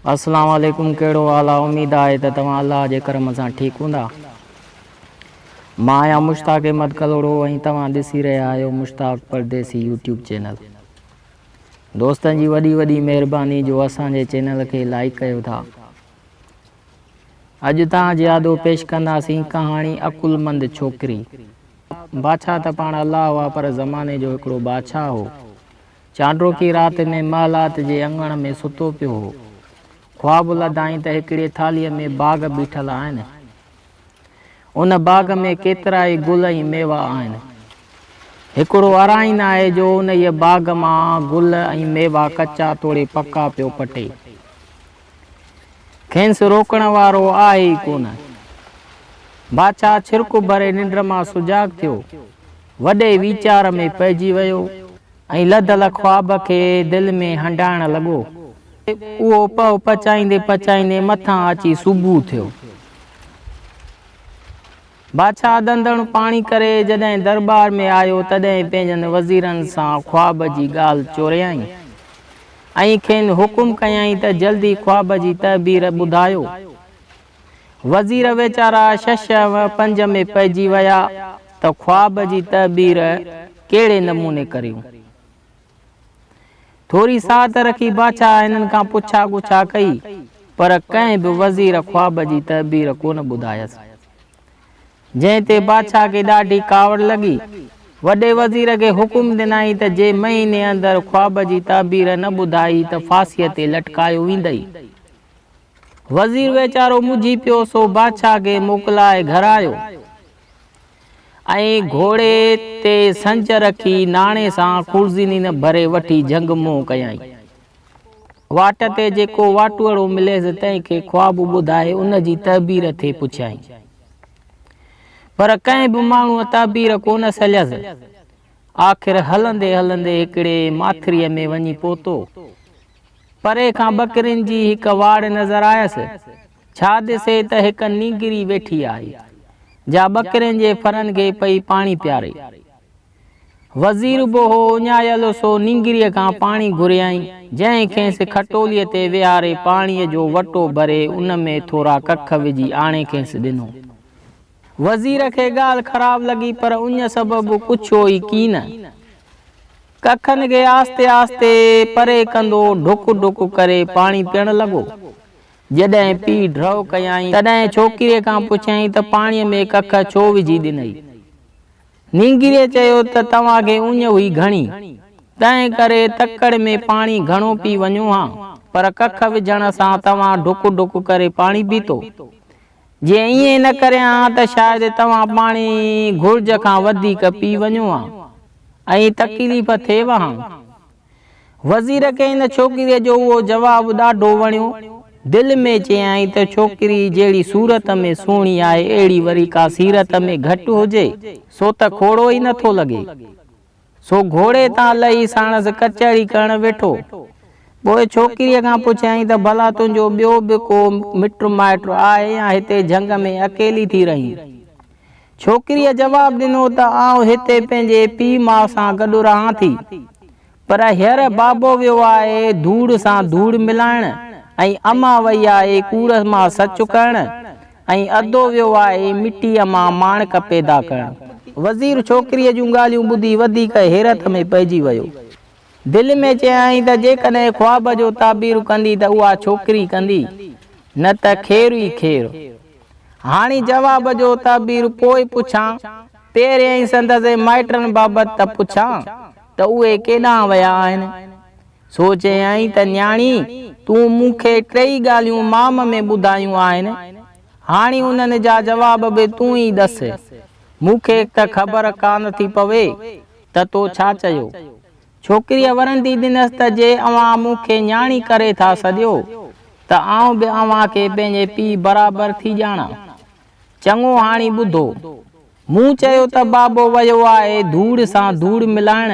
اسلام عليڪم ڪهڙو حال آ اميد آهي ته توهان الله جي ڪرم سان ٺيڪ هوندا مان آهيان مشتاق احمد ڪلهوڙو ۽ توهان ڏسي رهيا آهيو مشتاق پرديسي يوٽيوب چينل دوستن جي وڏي وڏي مهرباني جو اسان جي چينل کي لائيڪ ڪيو ٿا اڄ توهان جي آڏو پيش ڪنداسين ڪهاڻي عقلمند ڇوڪري بادشاهه ته پاڻ الله هئا پر زماني جو هڪڙو بادشاهه هو چانڊوڪي رات ۾ محلات جي اڱڻ ۾ ستو پيو هو. خواب لڌائين ته هڪڙي ٿالهيء ۾ باغ بيٺل آهن. ان باغ ۾ ڪيترائي گل ۽ ميوا آهن. هڪڙو ارائين آهي جو انهيء باغ مان گل ۽ ميوا ڪچا توڙي پڪا پيو پٽي. کينس روڪڻ وارو آهي ئي ڪونه. بادشاهه ڇرڪ ڀري ننڊ مان سجاڳ ٿيو. وڏي ويچار ۾ پئجي ويو ۽ لڌل خواب کي دل ۾ هنڊائڻ لڳو. اهو پهه پچائيندي پچائيندي مٿان اچي صبح ٿيو. بادشاهه ڏندڻ پاڻي ڪري جڏهن درٻار ۾ آيو، تڏهن پنهنجن وزيرن سان خواب جي ڳالهه چوريائين ۽ کين حڪم ڪيائين ته جلدي خواب جي تعبير ٻڌايو. وزير ويچارا شش و پنج ۾ پئجي ويا ته خواب جي تعبير ڪهڙي نموني ڪريون. ٿوري ساعت رکي بادشاهه هنن کان پڇا ڳڇا ڪئي، پر ڪنهن به وزير خواب جي تعبير ڪونه ٻڌايس. جنهن تي بادشاهه کي ڏاڍي ڪاوڙ لڳي. وڏي وزير کي حڪم ڏنائين ته جي مهيني اندر خواب جي تعبير نه ٻڌائي ته ڦاسيء تي لٽڪايو ويندئي. وزير ويچارو مجهي پيو سو بادشاهه کي موڪلائي گهر آيو ۽ گهوڙي تي سنج رکي ناڻي سان خرزينين ڀري وٺي جهنگ منهن ڪيائين. واٽ تي جيڪو واٽهڙو مليس تنهن کي خواب ٻڌائي ان جي تعبير ٿي پڇيائين. پر ڪنهن به ماڻهوء تعبير ڪونه سليس. آخر هلندي هلندي هڪڙي ماٿريء ۾ وڃي پهتو. پري کان ٻڪرين جي هڪ واڙ نظر آيس. ڇا ڏسي ته هڪ نينگري ويٺي آهي، جا ٻڪرين جي ڦرن کي پئي پاڻي پياري. وزير به هو اڃايل سو نينگريء کان پاڻي گهريائين، جنهن کيس کٽوليء تي ويهاري پاڻيء جو وٽو ڀري ان ۾ ٿورا ڪک وجهي آڻي کيس ڏنو. وزير کي ڳالهه خراب لڳي پر اڃ سبب ڪڇيو ئي ڪين. ڪکن کي آهستي آهستي پري ڪندو ڍڪ ڍڪ ڪري پاڻي پيئڻ لڳو. جڏهن پي ڍؤ ڪيائين، تڏهن ڇوڪريء کان پڇيائين ته پاڻيء ۾ ڪک ڇو وجهي ڏنئي؟ نينگريء چيو ته توهان کي اڃ هئي گهڻي، تنهن ڪري تڪڙ ۾ پاڻي گهڻو پي وڃو ها، پر ڪک وجهڻ سان توهان ڍڪ ڍڪ ڪري پاڻي پيتو. جي ائين نه ڪريان ها ته شايد توهان پاڻي گهرج کان وڌيڪ پي وڃو ها ۽ تڪليف ٿئيو ها. وزير کي ان ڇوڪريء جو اهو جواب ڏاڍو وڻيو. دل ۾ چيائين ته ڇوڪري جهڙي صورت ۾ سهڻي آهي اهڙي وري ڪا سيرت ۾ گهٽ هجي سو ته کوڙو ئي نٿو لڳي. سو گهوڙي تان لهي ساڻس ڪچهري ڪرڻ ويٺو. پوء ڇوڪريء کان پڇيائين ته ڀلا تنهنجو ٻيو به ڪو مٽ مائٽ آهي يا هتي جهنگ ۾ اڪيلي ٿي رهين؟ ڇوڪريء جواب ڏنو ته آئون هتي پنهنجي پيء ماء سان گڏ رهان ٿي. پر هينئر بابو ويو آهي ڌوڙ سان ڌوڙ ملائڻ ۽ امان وئي آهي ڪوڙ مان سچ ڪرڻ ۽ ادو ويو آهي مٽيء مان ماڻڪ پيدا ڪرڻ. وزير ڇوڪريء جون ڳالهيون ٻڌي وڌيڪ حيرت ۾ پئجي ويو. دل ۾ چيائين ته جيڪڏهن خواب جو تعبير ڪندي ته اها ڇوڪري ڪندي، نه ته خير ئي خير. هاڻي جواب جو تعبير پوء پڇان، پهريائين سندس مائٽن بابت ته پڇان ته اهي ڪيڏانهن ويا آهن. سو چيائين ته نياڻي، تون مون کي ٽيئي ڳالهيون مام ۾ ٻڌايون آهن، هاڻي انهن جا جواب به تون ئي ڏس. مون کي ته خبر ڪانه ٿي پوي ته تو ڇا چيو. ڇوڪريء ورندي ڏنس ته جي اوهان مون کي نياڻي ڪري ٿا سڏيو ته آئون به اوهان کي پنهنجي پيء برابر ٿي ڄاڻان. چڱو هاڻي ٻڌو. مون چيو ته بابو ويو آهي ڌوڙ سان ڌوڙ ملائڻ،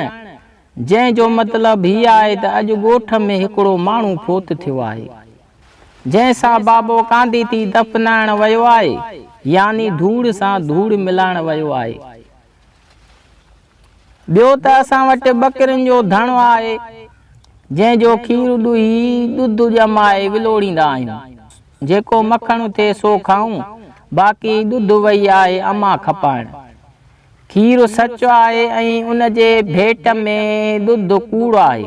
جنهن جو مطلب هي آهي ته اڄ ڳوٺ ۾ هڪڙو ماڻهو فوت ٿيو آهي، جنهن سان بابو ڪانڌي ٿي دفنائڻ ويو آهي، يعني ڌوڙ سان ڌوڙ ملائڻ ويو آهي. ٻيو ته اسان وٽ ٻڪرين جو ڌڻ آهي. جنهن جو کير ڏوهي ڏڌ ڄمائي ولوڙيندا آهيون. جيڪو مکڻ ٿئي سو کائون، باقي ڏڌ وئي آهي امان کپائڻ. کير سچ آهي ۽ ان جي ڀيٽ ۾ ڏڌ ڪوڙ آهي.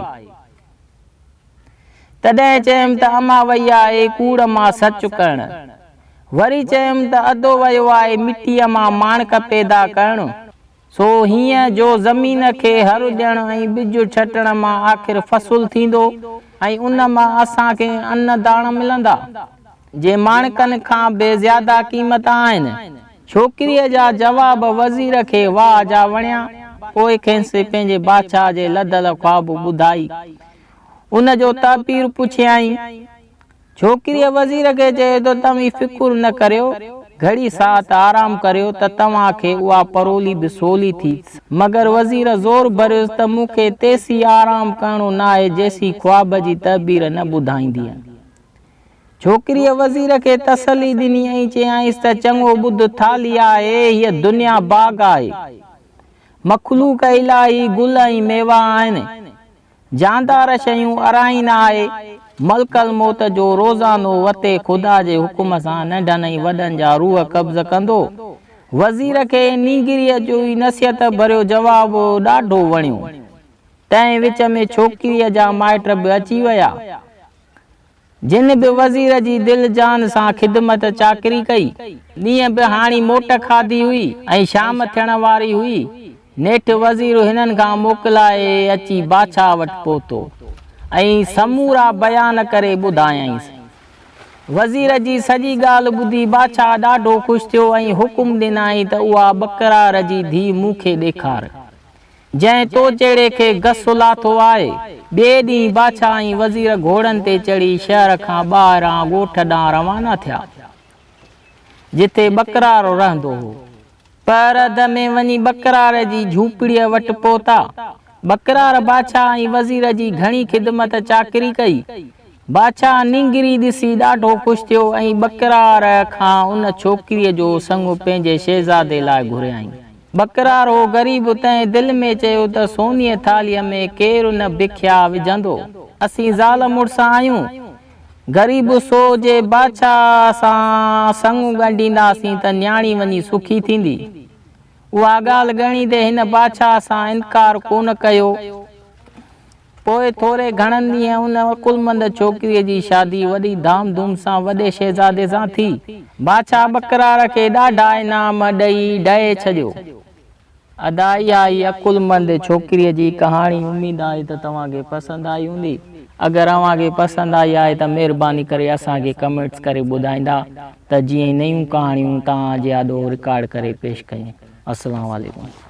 تڏهن چيم ته امان وئي آهي ڪوڙ مان سچ ڪرڻ. وري چيم ته ادو ويو آهي مٽيء مان ماڻڪ پيدا ڪرڻ. سو هيئن جو زمين کي هر ڏيڻ ۽ ٻج ڇٽڻ مان آخر فصل ٿيندو ۽ ان مان اسان کي ان داڻ ملندا، جي ماڻڪن کان به زياده قيمت آهن. ڇوڪريء جا جواب وزير کي واهه جا وڻيا. پوء کيس پنهنجي بادشاهه جي لڌل خواب ٻڌائي، ان جو تعبير پڇيائين. ڇوڪريء وزير کي چيو ته توهين فڪر نه ڪريو، گهڙي ساعت آرام ڪريو ته توهان کي اها پرولي به سولي ٿي. مگر وزير زور ڀريس ته مون کي تيسين آرام ڪرڻو ناهي جيسين خواب جي تعبير نه ٻڌائيندينء. ڇوڪريء وزير کي تسلي ڏني ۽ چيائينس ته چڱو ٻڌ ٿالهي آهي، هيء دنيا باغ آهي. مخلوق الاهي گل ۽ ميوا آهن. جاندار شيون ارائين آهي. ملڪ الموت جو روزانو وتي خدا جي حڪم سان ننڍن ۽ وڏن جا روح قبض ڪندو. وزير کي نينگريء جو هي نصيحت ڀريو جواب ڏاڍو وڻيو. تنهن وچ ۾ ڇوڪريء جا مائٽ به اچي ويا. جن به وزير جي دل جان سان خدمت چاڪري ڪئي. ڏينهن به هاڻي موٽ کاڌي هئي ۽ شام ٿيڻ واري هئي. نيٺ وزير هنن کان موڪلائي اچي بادشاهه وٽ پهتو ۽ سمورا بيان ڪري ٻڌايائينس. وزير جي سڄي ڳالهه ٻڌي بادشاهه ڏاڍو خوش ٿيو ۽ حڪم ڏنائين ته اها ٻڪرار جي ڌيء مون کي ڏيکار. جنهن تو جهڙي کي گس لاٿو آهي. ٻئي ڏينهن بادشاهه ۽ وزير گهوڙن تي چڙهي شهر کان ٻاهران ڳوٺ ڏانهن روانا ٿيا، جتي ٻڪرار رهندو هو. پهر اڌ ۾ وڃي ٻڪرار جي جهوپڙيء وٽ پهتا. ٻڪرار بادشاهه ۽ وزير جي گهڻي خدمت چاڪري ڪئي. بادشاهه نينگري ڏسي ڏاڍو خوش ٿيو ۽ ٻڪرار کان ان ڇوڪريء جو سڱ پنهنجي شهزادي لاء گهريائين. ٻڪرار هو غريب، تنهن دل ۾ چيو ته سونيء ٿالهيء ۾ ڪير نه بکيا وجهندو. اسين زال مڙس آهيون، غريب سو جي بادشاهه سان سڱ ڳنڍينداسين ته نياڻي وڃي سکي ٿيندي. اها ڳالهه ڳڻيندي هن بادشاهه سان انڪار ڪونه ڪيو. پوء ٿوري گهڻن ڏينهن ان عقلمند ڇوڪريء جي شادي وڏي ڌام ڌوم سان وڏي شهزادي سان ٿي. بادشاهه ٻڪرار کي ڏاڍا انعام ڏئي ڊهي ڇڏيو. ادا اها هئي عقلمند ڇوڪريء جي ڪهاڻي اميد آهي ته توهان کي پسند آئي هوندي. اگر اوهان کي پسند آئي آهي ته مهرباني ڪري اسان کي ڪمينٽس ڪري ٻڌائيندا ته جيئن نيون ڪهاڻيون توهان جي آڏو رڪارڊ ڪري پيش ڪيون. السلام عليڪم.